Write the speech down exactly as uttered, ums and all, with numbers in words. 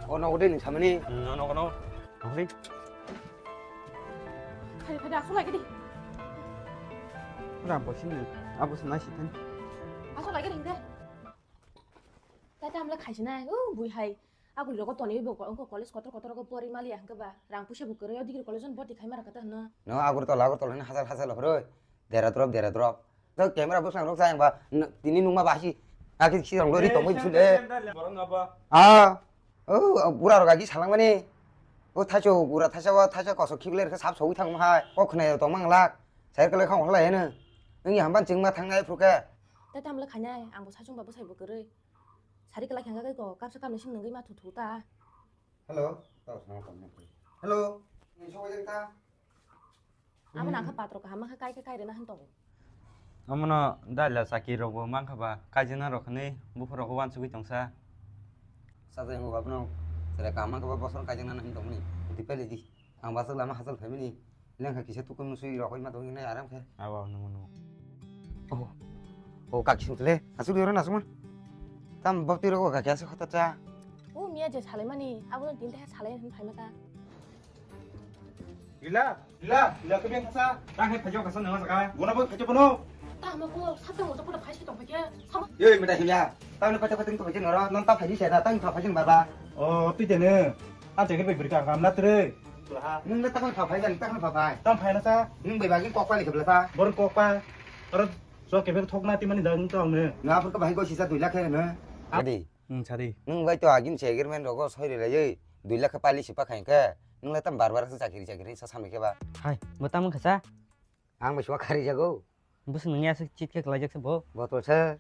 O nogo de nwng samani. Hmm, o nogo no. Nogo de. Phai, phai, aswk lai gidi. Ora bo sini. Abo sana sitan. Aswk lai gidi de. Tata amla khaisi nai. O bui hai. Aguli rogo toni bo ko college kotor kotor rogo pori mali ang ba. Rang puisa bu kere o degree college on boti khai mara kata no. No, Agartala, Agartala ni hajar hajar lo phoro. Dera drop, dera drop. To camera bwsang rok sayang ba, n-, tini nungma ba si. Aki si rong lori tongwi bisu le. Borok no ba. Ah. Oh, bura rok agi salang mani. O thacho bura thacha wa thacha koso khibler khe sap sogwi thang hai. O khna tong mang lak. Sai kale khang hala heno. Ngi hamban chingma thang nai phuke. Ta tamle khanya ang bo sachung ba bwsai bo kwrwi. Sari kala khanga kai ko kapsa kamni sing nungwi ma thu thu ta. Hello. Hello. Ni sogwi ta. Amo nang kha patro kaham kha kai kha kai rena han tongo. Amono daila chaki rok bo mang kha ba kaijana rok ni buphur rok wansugwi tongsa. Sajai ngo babno sere kaham kha ba bosor kaijana han tongni. Di pele di. Ang basuk lama hasal family. Leng kha kisa tukun musui rok ma tongni aram khe. Awa nungu nungu. Oh. Oh kaki sung le. Asuk yoro nasuk man. Tam bapti rok kaki asuk khata cha. O miya je salai mani. Abo tin te salai han phai mata. Lila, Lila, Lila, kebeng kasa. Tang hai phajok kasa nang saka. Guna bo phajok bono. Tamo ko sabda mo ko phai si tong phai. Sama. Ye meda Lila. Tang ni phajok kasa tong phai noro. Non ta phai si da tang ta phai baba. Oh, tui dene. A jage bai beri ka kam na tre. Nung na ta phai phai dan ta phai phai. Tang phai na sa. Nung bai bagi kok pa ni kebla sa. Bor kok pa. Aro so kebeng thok na ti mani dang tong ne. Na phur ka bai go sisa dui lakh ne. Adi. Hmm, sadi. Nwng bai to agin se agreement rogo soi rwlaiwi dui lakh pali sipa khain khe, nwng lai tam bar bar se chakiri chakiri sa samai khe ba. Hai, bo tamo khe sa? Ang bai suwa khari jago. Bwswk nungya se chit khe khlai jak se bo. Botol se.